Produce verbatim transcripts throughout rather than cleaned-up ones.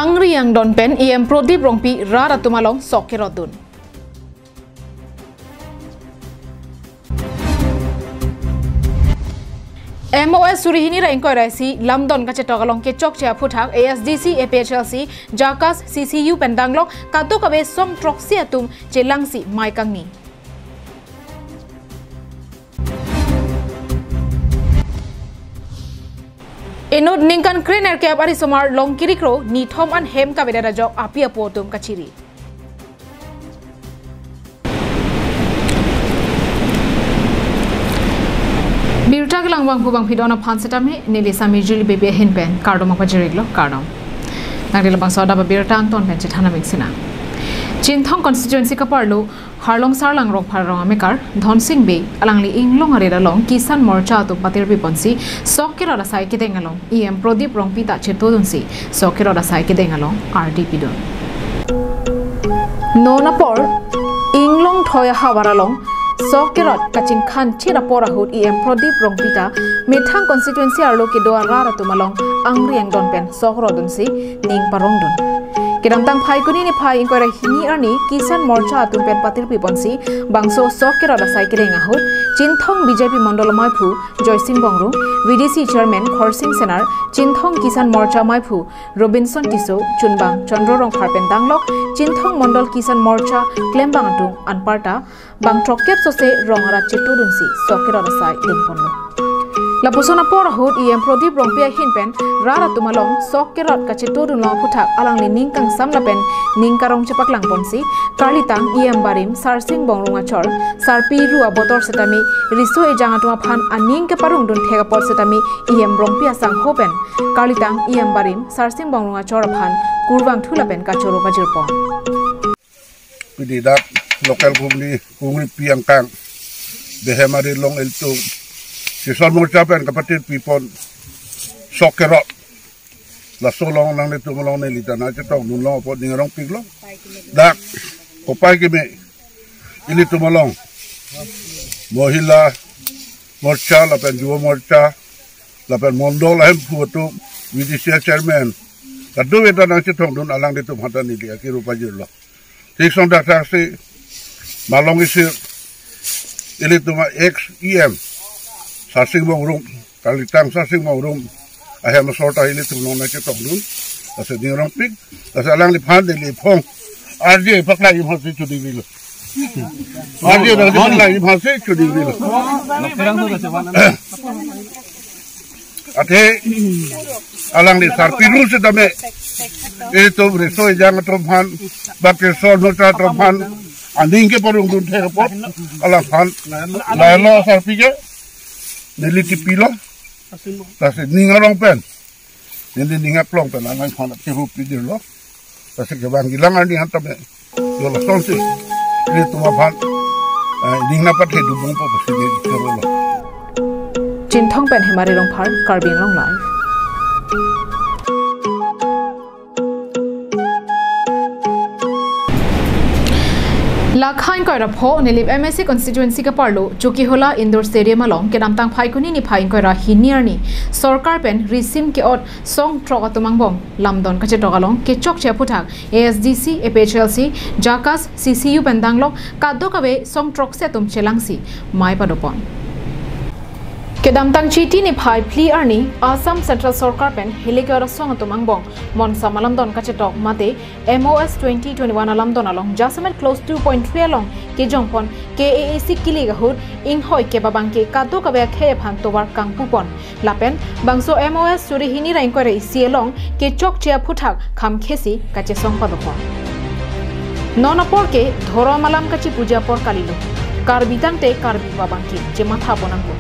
Angri angdon pen E M Prodip Rongpi rat atum along sok kerot dun. M O S suri hini ra ingkoi ra isi lamdon kachetok along kechokche aphuthak A S D C, A P H L C, JACAS, C C U pen danglok kadokave song throksi atum chelangsi mei kangni. Inut ningkan krenerkep arisomar Longkiri Kro nithom an hem kavedet ajok api apo atum kachiri. Birta kelang bangphu bangphi don aphan setame neli Sami Juli Bebe ahin pen kardom apajir-iklo, kardom. Nangli labangso adap abirta angton pen chethan amik sina. Chinthong constituency kaparlo Harlong Sarlang Rongphar arong amekar Dhonsing Bey alangli inglong arit along Kisan Morcha atum patirpi ponsi sok kerot asai kedeng along E M Prodip Rongpi ta chetodunsi sok kerot asai kedeng along ardi pidun. Non apor inglong thoi ahavar along sok kerot kachingkhan chit apor ahut E M Prodip Rongpi ta methang constituency arlo kedo arat atum along angri angdon pen sok rodunsi ning parongdun. Kedamtang Phaikuni niphai ingkoi ra hini arni Kisan Morcha atum pen patirpi ponsi bangso sok kerot asai kedeng ahut Chinthong B J P Mondol amaiphu Joysing Bongrung, V D C Chairman Khorsing Senar, Chinthong Kisan Morcha amaiphu Robinson Tisso, chunbang Chandra Rongphar pen danglok Chinthong Mondol Kisan Morcha klembang atum anparta bang throkkep sose rong arat chetodunsi sok kerot asai dengponlo. Lapuson apor ahut E M Prodip Rongpi ahin pen rat atum along sok kerot kachetodunlong aphuthak alangli ning kangsam lapen ning karong chepaklang ponsi karlitang E M barim Sarsing Bongrung achor sarpi ru abotor setame riso ejang atum aphan aning keparongdun thek apot setame E M Rongpi asangho pen karlitang E M barim Sarsing Bongrung achor aphan kurvangthu lapen kachoro pajirpon. Pini dak local kungni kungri piang kang behem ari long eltu Kisan Morcha pen kapatirpi pon sok kerot. Laso along nanglitum along neli ta nangchetongdunlong apot ning arongpiklo. Dak kopai keme ilitum along Mohila Morcha lapen Yuva Morcha lapen Mondol ahemphu atum, V D C Chairman, kadokave ta nangchetongdun alanglitum aphan ta neli akiru pajirlo. Thik song dak thaksi malong isir ilitum a ex E M Sarsing Bongrung, karlitang Sarsing Bongrung ahem asor ta ilitum along nangchetongdun. Lasi ning arongpik, lasi alangliphan neli phong arje paklangji aphansi chuding pilo. Arje nangji paklangji aphansi chuding pilo. Athe alangli sarpi ru setame ilitum riso ejang atum aphan, bak Kisan Morcha atum aphan aning keparongdun thek apot alangphan lahelo sarpi ke neli tipilo. Lasi ning arong pen, neli ning aklong pen alangphan akiru pidirlo. Lasi kevang kelang arni an tame jo lasonsi ilitum aphan, eh, ning nangpathedunbompo pusi neli chorolo. Chinthong pen Hemari Rongphar, Karbi Anglong Live. Lakha ingkoi ra pho Nilip M A C constituency kaparlo Chokihola Indoor Stadium along kedamtang Phaikuni niphai ingkoi ra hini arni sorkar pen risim ke-ot song throk atum angbong lamdon kachetok along kechokche aphuthak A S D C, A P H L C, JACAS, C C U pen danglok kadokave song throksi atum chelangsi mei padopon. Kedamtang Chiti niphai phli arni Assam Central Sorkar pen hilike ora song atum angbong monsam alamdon kachetok mate M O S twenty twenty-one alamdon along jasemet clause two point three along kejongpon K A A C kilik ahut inghoi kep abangke kadokave akhei aphan tovar kangpupon. Lapen bangso M O S suri hini ra ingkoi ra isi along kechokche aphuthak khamkhesi kachesong padopon. Non apor ke dhorom alam kachipuji apor kalilo. Karbi tangte Karbi abangke chematha pon nangpo.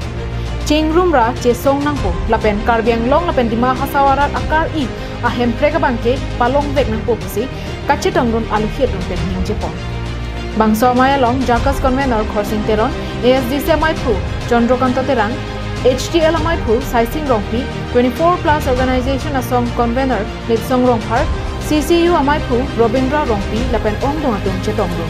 Chingrum ra chesong nangpo. Lapen Karbi Anglong lapen Dima Hasao arat akar-i ahemprek abangke palongvek nangpo pusi kachetongdun aluhi atum pen ningjepon. Bangso amei along JACAS convener Khorsing Teron, A S D C amaiphu Chandrakanta Terang, H T L amaiphu Saising Rongpi, twenty-four plus organization asong convener Litsong Rongphar, C C U amaiphu Robindra Rongpi lapen ongdung atum chetongdun.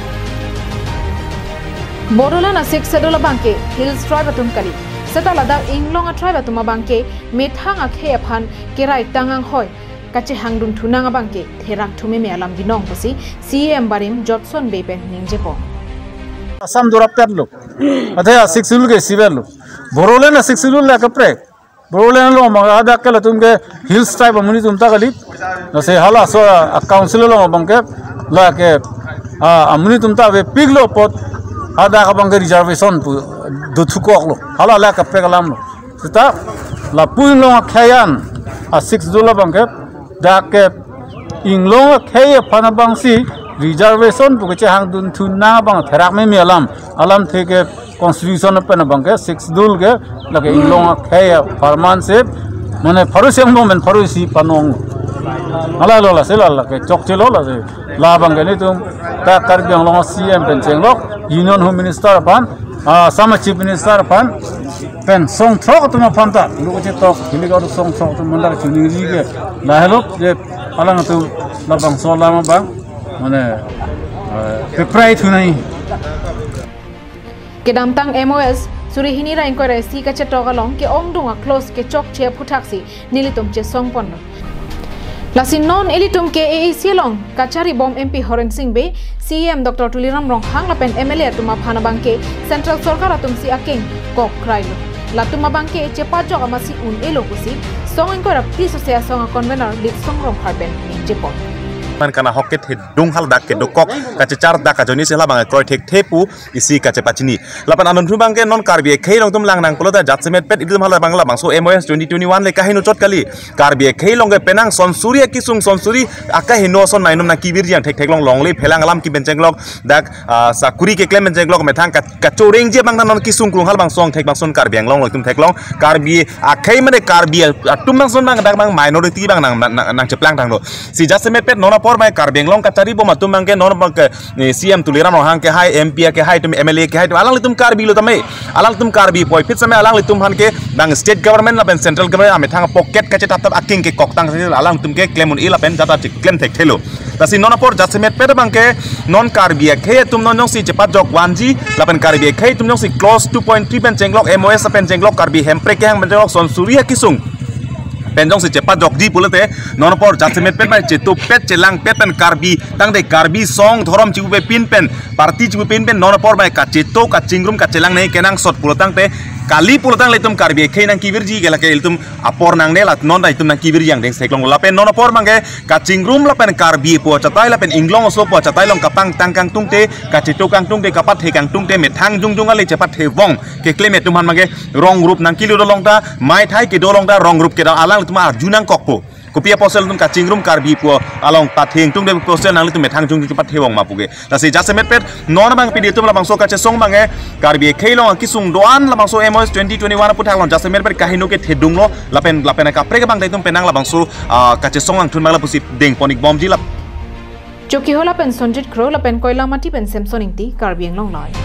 Bodoland a-Sixth Schedule abangke Hills Tribe atum kali. Seta ladak inglong a-tribe atum abangke methang akhei aphan kerai tang anghoi kachehangdun thunang abangke therak thumeme alam binong pusi C E M barim Jotson Bey pen ningjepon. Assam durap tet lo. Athe a six rule ke siver lo. Bodoland a six rule le kaprek. Bodoland along abang hadak ke latum ke hills tribe amonit atum ta kali. Lasi halaso a council along abangke lake, ah, amonit atum ta avepiklo apot hadak abangke reservation pu dothukoklo. Hala le kaprek alam lo. Seta lapu Inglong akhei an a six rule abangke dak ke Inglong akhei aphan abangsi reservation pu kachehangdun thunang abang therak meme alam, alamthe ke constitution pen abangke six rule ke lake Inglong akhei apharman si mane pharo isi angbong pen pharo isi panong. Hala lo lasi lake chokche lo lasi. La abangke nelitum ta Karbi Anglong C E M pen chenglok, Union Home Minister aphan, ah, Assam Chief Minister aphan, pen songthrok atum aphan ta, lo kachetok, hilik aru songthrok atum mandar chuningri ke, lahelo je alangtum labangso alam abang, mane, eh, peprai thunai. Kedamtang M O S suri hini ra ingkoi ra isi kachetok along ke-ongdung a clause kechokche aphuthaksi nelitum chesongponlo. Lasi non ilitum ke A A C along kacharibom M P Horen Sing Bey, C E M Doctor Tuliram Ronghang lapen M L A atum aphan abangke Central Sorkar atumsi akeng kok krailo. Latum abangke chepajok amatsi un-elo pusi song ingkoi ra phli sose asong a convener Litsong Rongphar pen ningjepon. Man kana hok kethedung haladak kedokok kachechar dak ajoine si labang kroi thekthe pu isi kachepachini. Lapen anonthum abangke non Karbi akhei along atum langnang pulo ta jasemet pet ilitum halabang labangso M O S twenty twenty-one le kaheno chot kali. Karbi akhei along ke penang sonsuri akisung sonsuri akaheno ason nangtum nangkevirji ang thektheklong longle phelang alam kipen chenglok dak, ah, sakuri keklem pen chenglok methang ka-, kachorengji abang non kisung krung halabangso angthek bangson Karbi Anglong along atum theklong. Karbi akhei mane Karbi atum bangson abang dak abang minority abang nang, nang, nangcheplang thanglo. Si jasemet pet non apor mai Karbi Anglong kacharibom atum abangke non abangke, eh, C E M Tuliram Ronghang ke hai, M P ke hai, atum M L A ke hai, atum alanglitum Karbi lo tame. Alanglitum Karbi puvoiphit same alanglitum aphan ke bang state government lapen central government amethang pocket kachetaptap akeng kekoktang si alanglitum ke klem un-e lapen jata cheklem thekthelo. Lasi non apor jasemet pet abangke non Karbi akhei atum non jongsi chepajok vanji lapen Karbi akhei atum jongsi clause two point three pen chenglok M O S pen chenglok Karbi Hemprek kehang pen chenglok sonsuri akisung pen jongsi chepajokji pulote non apor jasemet pet mai chetupet chelangpet pen Karbi tangte Karbi song dhorom chibupepin pen party chibupepin pen non apor mai kacheto kachingrum kachelang nei kenangsot pulo tangte kali pulo tangte ilitum Karbi akhei nangkevirji ke lake ilitum apor nangne la non ta itum nangkevirji angdeng theklong lapen non apor abangke kachingrum lapen Karbi pu achatai lapen Inglong aso pu achatai along kapangtang kangtungte kacheto kangtungte kapathe kangtungte methang jongjong ale chepathe vong keklem atum aphan abangke wrong group nangkelo dolong ta, maithai kedo along ta wrong group kedo alanglitum arju nangkokpo. Kopi apotsi ilitum kachingrum Karbi pu along pathe ingtungte apotsi nanglitum methang jongjong chepathe vong ma puke. Lasi jasemet pet non abang pidi atum labangso kachesong abangke Karbi akhei along akisung do-an labangso M O S twenty twenty-one aputhak along jasemet pet kaheno kethedunglo lapen lapen kaprek abang ta itum penang labangso, ah, kachesong langthun abang lapusi dengpon-ikbomji lap. Chokihola pen Sonjit Kro lapen Koilamati pen Samson Ingti, Karbi Anglong Live.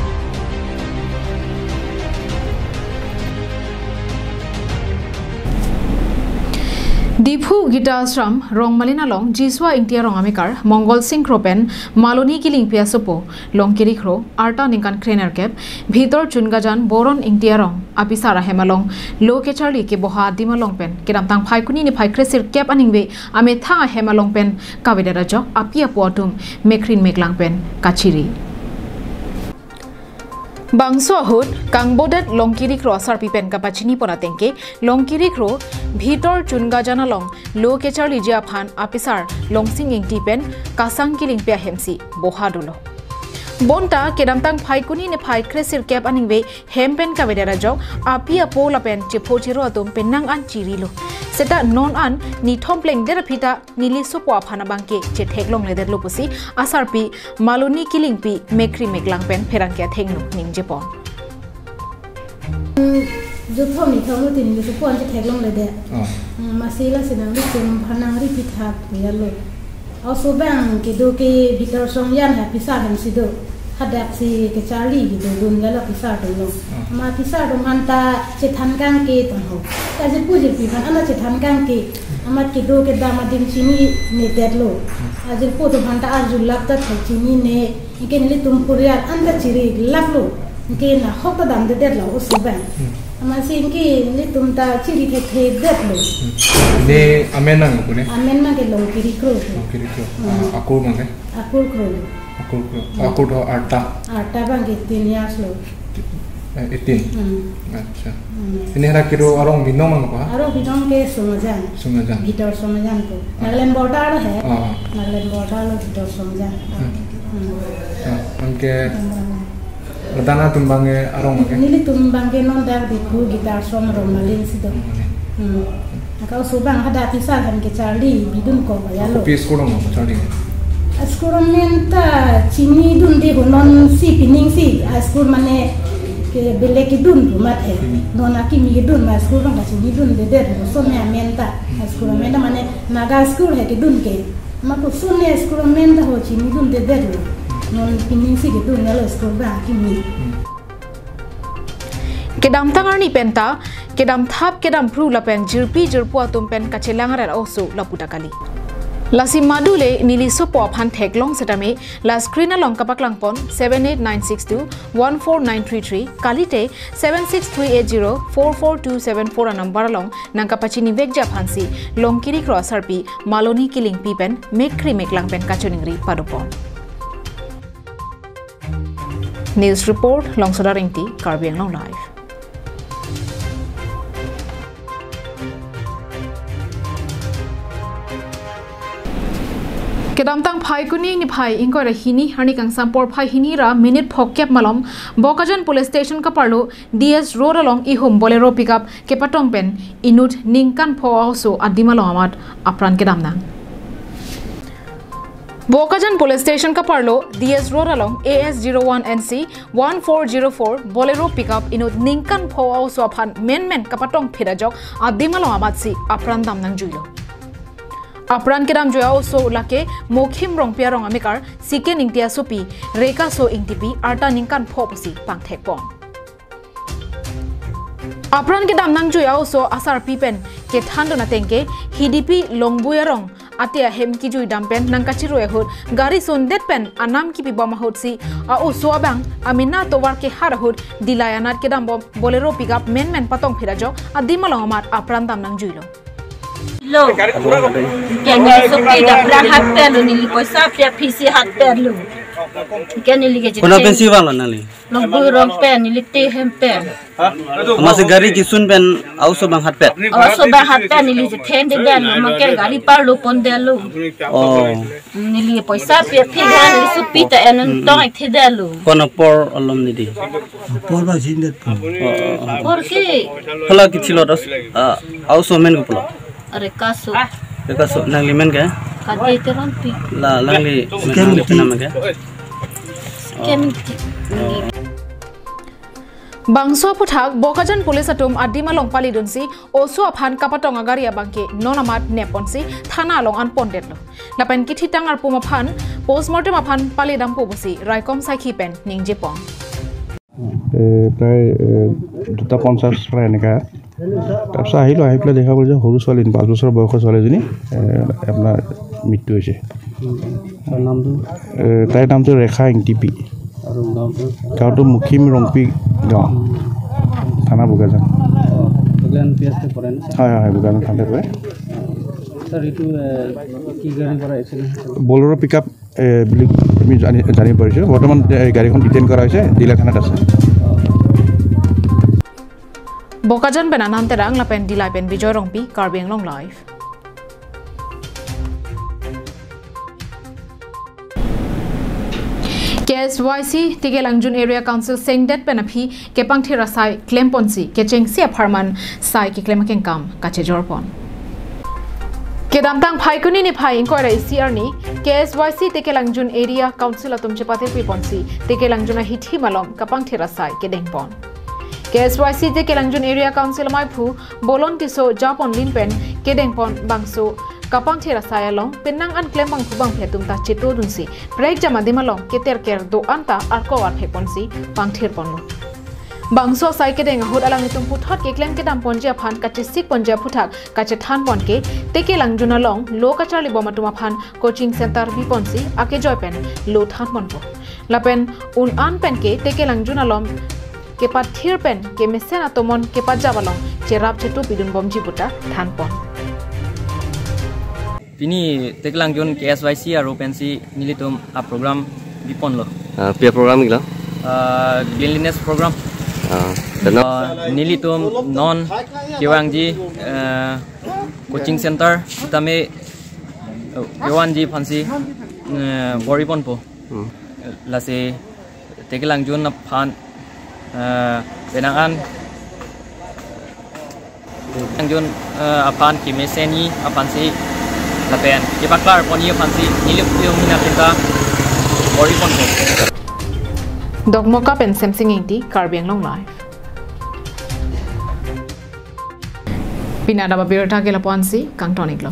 Diphu Gita Ashram, Rongmalin along, Jiswa Ingti arong amekar, Mongol Sing Kro pen Maloni Kilingpi asopo, Longkiri Kro, arta ningkan krenerkep, Bhitor Chungajan Boron Ingti arong apisar ahem along lo kecharli keboha adim along pen kedamtang Phaikuni niphai kresirkep aningve amethang ahem along pen kavedet ajok api apo atum mekrin meklang pen kachiri. Bangso ahut kangbodet Longkiri Kro asarpi pen kapachinipon atengke Longkiri Kro Bhitor Chungajan along lo kecharliji aphan apisar Longsing Ingti pen Kasang Kilingpi ahemsi boha dolo. Bonta kedamtang Phaikuni niphai kresirkep aningve hem pen kavedet ajok api apo lapen chepho chero atum penang an chirilo. Seta non an nithom plengdet aphi ta neli sopo aphan abangke chetheklongledetlo pusi asarpi Maloni Kilingpi mekri meklang pen pherangke athengno ningjepon. Jutthom nithom lo tin neli sopo an chetheklongledet. Oh. Hmm, masi lasi nanglitum aphan nangri pithak piyalo. Oso abang kedo ke Bhitor Chungajan apisar hemsi do. Hadaksi kecharli kedodun lala apisar atum lo. Hmm. Amat apisar atum aphan ta chethan kangke tangho. Ta jirpo jirpi aphan ana chethan kangke. Amat kedo kedam adim chininedetlo. Hmm. Ajirpo atum aphan ta arjulap ta thek chinine. Anke nelitum purial anta chiri laklo. Anke nahok ta damdedetlo oso abang. Hmm. Amatsi anke nelitum ta chiri thekthedetlo. Ne amen nang pu ne? Amen nang ke Longkiri Kro. Longkiri Kro. Hmm. Ah, akur nang ke? Akur Kro. Akur Kro. Hmm. Akur to arta. Arta abang ke eighteen years lo. Eh, eighteen. Hmm. Acha. Hmm. Pini hera kedo arong binong nang apa? Arong binong ke Songajang. Songajang. Bhitor Songajang ko. Ah. Nagaland border lo he. Ah. Nagaland border lo Bhitor Songajang. Hmm. Hmm. Ah, anke. Hmm. Ladak atum abang ke arong ke? Nelitum abang ke non dak Diphu Guitar Shop Romalin si do. Romalin. Hmm. Ako oso abang hadak tisa han ke charli bidun ko ya lo. Kopi school rong charli? School rong men ta chinidunde ho, non si pining si. A school mane ke belek kedun pu mat he. Hmm. Non akimi kedun ma school rong ta chinidundedet ho. Laso amen ta. A school rong men ta mane Naga school he kedun ke. Ma koson ne school amen ta ho chinidundedetlo. Non pining si kedun ya lo school abang akimi. Hmm. Kedamtang arni pen ta kedam thap kedam phru lapen jirpi jirpo atum pen kachelang aret a-oso lapu ta kali. Lasi madu le neli sopo aphan theklong setame la screen along kapaklang pon seven eight nine six two one four nine three three, kalite seven six three eight zero four four two seven four a number along nangkapachinivekji aphansi Longkiri Kro asarpi Maloni Killingpi pen mekkri meklang pen kachiningri pado pon. News report, Longsoda Ingti, Karbi Anglong Live. Kedamtang Phaikuni niphai ingkoi ra hini arni kangsam porphai hini ra minute phokep malom Bokajan Police Station kaparlo D S Road along ihum Bolero pickup kepatong pen inut ningkan pho a-oso adim along amat apran kedam nang. Bokajan Police Station kaparlo D S Road along A S zero one N C one four zero four Bolero pickup inut ningkan pho a-oso aphan menmen kapatong phit ajok adim along amatsi apran dam nangjuilo. Apran kedamjui a-oso lake Mokhim Rongpi arong amekar Siken Ingti asopi Rekaso Ingtipi arta ningkan pho pusi pangthek pon. Apran kedam nangjui a-oso asarpi pen kethandun ateng ke Hidipi Longbui arong ate ahem kejui dam pen nangkachirui ahut gari sundet pen anam kipibom ahutsi a-oso abang amena tovar kehar ahut Dillai anat kedambom Bolero pickup menmen patong phit ajok adim along amat apran dam nangjuilo. Lo. Ke neli sopi daplang hat pen lo, neli poisa pi aphi si hat pen lo. Ke neli ke Kona pen si vanglo nangli? Longbui arong pen, neli te hem pen. Amatsi gari kisun pen a-oso abang hat pen? A-oso abang hat pen, neli chethendedet lo, ma ke gari parlo pondetlo. Oh. Neli poisa pi aphi han, neli sopi ta en Hmm, tong hmm. Ek thedet lo. Kona apor alom neli? Apor ba sindet po. Oh, oh, oh. Apor ke? Hala kechilo das, ah, a-oso amen kopilo? Rekaso. Rekaso, nangli amen ke? Kade Teronpi. La, nangli, Siken nangli Ingti. Penam ke? Siken Ingti. Oh. Bangso aphuthak Bokajan Police atum adim along palidunsi oso aphan kapatong agari abangke non amat nepponsi thana along an pondetlo. Lapen kithitang arpum aphan postmortem aphan palidampo pusi raikom saikhi pen ningjepon. এ, প্ৰায়, এ, দুটা পঞ্চাছ প্ৰায় এনেকা। তাৰপিছত আহিলোঁ, আহি পেলাই দেখা গ'ল যে সৰু ছোৱালী, পাঁচ বছৰ বয়সৰ ছোৱালী এজনী, এ, আপোনাৰ মৃত্যু হৈছে। তাৰ নামটো? এ, তাইৰ নামটো ৰেখা ইংটিপি। আৰু গাঁওটো? গাঁওটো মুখিম ৰংপি গাঁও, থানা বোকাজান। অ, বোকাজান পি এছ কে পৰে ন? হয়, হয়, হয়, বোকাজান থানাতে পৰে। ছাৰ, এইটো, এ, কি গাড়ী পৰা এক্সিডেণ্ট হৈছে? বলেৰ' পিক আপ, এ, বুলি আমি জানি, জানিব পাৰিছোঁ। বৰ্তমান, এ, গাড়ীখন ডিটেইন কৰা হৈছে, দিল্লাই থানাত আছে। Bokajan pen Anand Terang lapen Dillai pen Bijoy Rongpi, Karbi Anglong Live. K S Y C Tekelangjun Area Council sengdet pen aphi kepangthir asai klemponsi kechengsi apharman sai keklem akengkam kachejorpon. Kedamtang Phaikuni niphai ingkoi ra isi arni K S Y C Tekelangjun Area Council atum chepatirpiponsi Tekelangjun ahithi malom kapangthir asai kedengpon. K S Y C Tekelangjun Area Council amaiphu Bolon Tisso japon lin pen kedengpon bangso kapangthir asai along penang an klem bangphu bangphi atum ta chetodunsi prekjam adim along keterker do-an ta arko arphekponsi pangthirponlo. Bangso asai kedeng ahut alanglitum puthot keklem kedamponji aphan kachesikponji aphuthak kachethanpon ke Tekelangjun along lo kacharlibom atum aphan coaching center biponsi akejoi pen lo thanponpo. Lapen un an pen ke Tekelangjun along kepathir pen kemesen atomon kepajap along cherap chetu pidun bomji puta thanpon. Pini Tekelangjun K S Y C aro pensi nelitum a program biponlo. Ah, pi a program iklo? Ah, cleanliness program. Ah, dano? Ah, nelitum non kevangji, eh, coaching center sitame, eh, kevanji aphansi, eh, bor-iponpo. Hmm. Lasi Tekelangjun aphan, eh, penang an Tekelangjun, eh, aphan kemesen-i aphansi lapen kepaklar pon-i aphansi nelitum hina pinta bor-iponpo. Dokmoka pen Semsing Ingti, Karbi Anglong Live. Pini adap abirta ke lapu-ansi kangton-iklo.